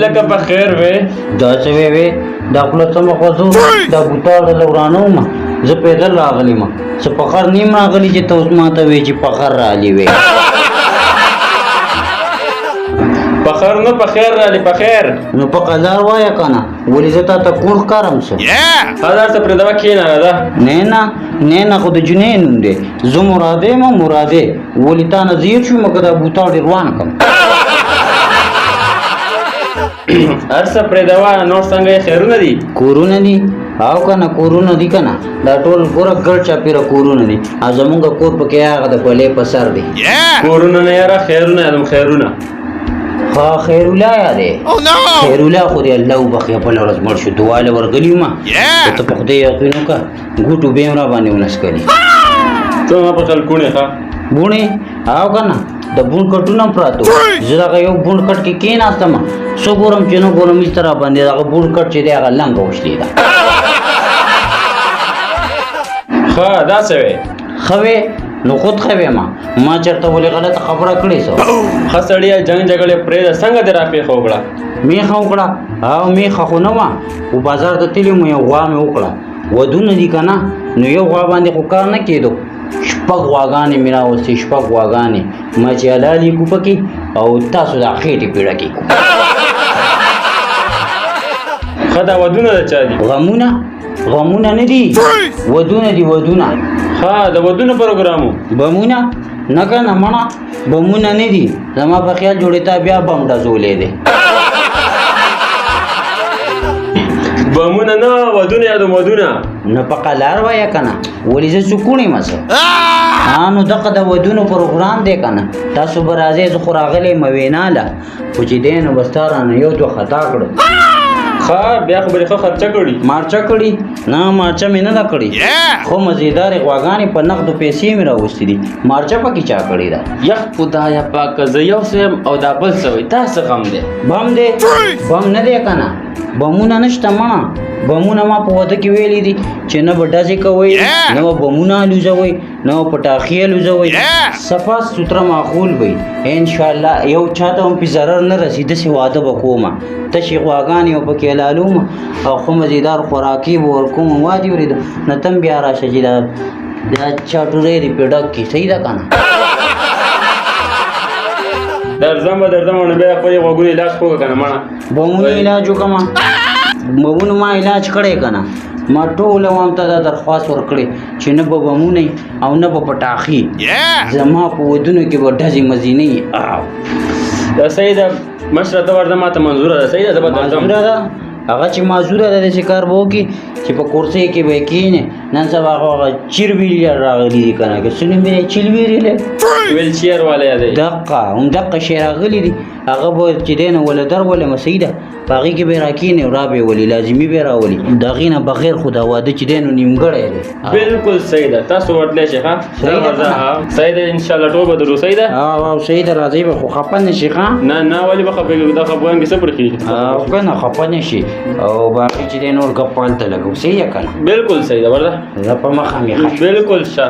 لکه په خیر وې. دا څه وې وې؟ دا خوله څه مخ وځو، دا بوتاړه له ورانه ومه، زه پیدل راغلی ما، څه په خر نیم راغلی چې ته اوس ماته وې چې په خر راغلی وې. په خر نه، په خیر راغلی، په خیر. نو په قلار وایه که نه، ولې زه تا ته کوڼ ښکارم څه؟ هزار څه پرېږده، کښېنه راځه. نه نه نه نه، خو د جنې نوم دی، زه مرادی یم مرادی. ولې تا نه ځیر شوم که دا بوتاړې روان کړم؟ هر څه پرېږده، نور څنګه یې، خیرونه دي؟ کورونه دي او که نه، کورونه دي که نه، دا ټول ګوره ګړ چاپېره کورونه دي، او زمونږ کور پکې هغه د پلې په سر دی. کورونه نه یاره، خیرونه یادوم، خیرونه. ها خیرالله یادې؟ خیرالله خو دې الله وبخښي، بله ورځ مړ شو، دعا له ورغلی وم، ته په خدای یقین وکړه ګوټو به هم راباندې ونه څکلې. ته ما په خیال کوڼې ښه؟ بوڼې او که نه، د بوڼ کټونه هم پراته وو، زه دغه یو بوڼ کټ کې کېناستم، څه ګورم چې نه ګورم هېڅ راباندې دغه بوڼ کټ چې دی هغه لنګه وشلېده. ښه دا څه وې؟ ښه وې نو خود ښه وې، ما چېرته ولې غلطه خبره کړې څه؟ ښه سړیه، جنګ جګړې پرېږده، څنګه دې راپېښه وکړه؟ میخه وکړه؟ او میخه خو نه وه، خو بازار ته تللی وم، یو غوا مې وکړه، ودونه دي که نه، نو یو غوا باندې خو کار نه کېدو، شپږ غواګانې مې راوستې، شپږ غواګانې ما چې حلالې کړو پکې، او تاسو دا خېټې پې ډکې کړو. ښه دا ودونه د چا دي؟ غمونه غمونه نه دي، ودونه دي ودونه. ښه د ودونو پروګرام و؟ بمونه نه که نه مڼه، بمونه نه دي، زما په خیال جوړې تا بیا بم ډزولی دی. بمونه نه، ودونه یادوم، ودونه. نو په قلار وایه که نه، ولې زه څه کوڼ یم څه؟ ها نو دغه د ودونو پروګرام دی که نه، تاسو به راځئ، زه خو راغلی یم وینا له، خو چې دی نو بس تا رانه یو دوه خطا کړو. ښه بیا خو به دې ښه خرچه کړي. مارچه کړي؟ نه مارچه مې نه ده کړې، خو مزېدارې غواګانې په نقدو پیسې مې راوستې دي، مارچه پکې چا کړې ده؟ یخ خدایه پاکه، زه یو څه یم او دا بل څه وایي، دا څه غم دی؟ بم دی؟ بم نه دی که نه، بمونه نشته مڼه، بمونه ما په واده کې ویلي دي چې نه به ډزې کوئ، نه به بمونه الوزوئ، نه به پټاخې الوزوئ، صفا سوتره ماحول به وي انشاءالله، یو چا ته هم پې ضرر نه رسي، داسې واده به کومه، تشې غواګانې به پکې حلالوم او ښه مزېدار خوراکي به ورکوم. وا دې ورېده نو ته هم بیا راشه چې دا چاټورۍ دې پې ډک کړي، صحیح ده که نه؟ درځم به درځم، نو بیا خپلې غوږونو علاج خو وکړه که نه مڼه. بمونو علاج وکړم؟ بمونو ما علاج کړی که نه، ما ټول عوام ته دا درخواست ورکړی چې نه به بمونه او نه به پټاخي، زما په ودونو کې به ډزې مزې نه وي. دا صحیح ده مشره، ته ورځه، ما ته منظوره ده، صحیح ده، زه به درځم. منظوره ده؟ هغه چې معذوره ده داسې کار به وکړي چې په کورسۍ کې به یې کښېنې. نن سبا خو هغه چیرویلر راغلي دي که نه، که څه نوم یې دی؟ چیرویلر؟ ویل چیر والی دی. دقه همدقه شی راغلي دي، هغه به چې دی نو وله در ولم، صحیح ده، په هغې کې به یې راکښېنې او را به یې ولي، لازمي به یې راولي، د هغې نه بغیر خو دا واده چې دی نو نیمګړی دی. بالکل صحیح ده، تاسو ورتلی شئ. ښه صحیح ده ورځه. که نه؟ صحیح ده، انشاءالله ټول به درو. صحیح ده؟ او صحیح ده، راځئ به، خو خفه نه شي. ښه نه نه، ولې به خفه کېږو؟ دا خفګان کې څه پرېښېږي؟ او که نه خفه نه شي، او باقي چې دی نور ګپ هلته لګو. صحیح ده که نه؟ بالکل صحیح ده، ورځه. زه په مخه مې ښه. بالکل ښه.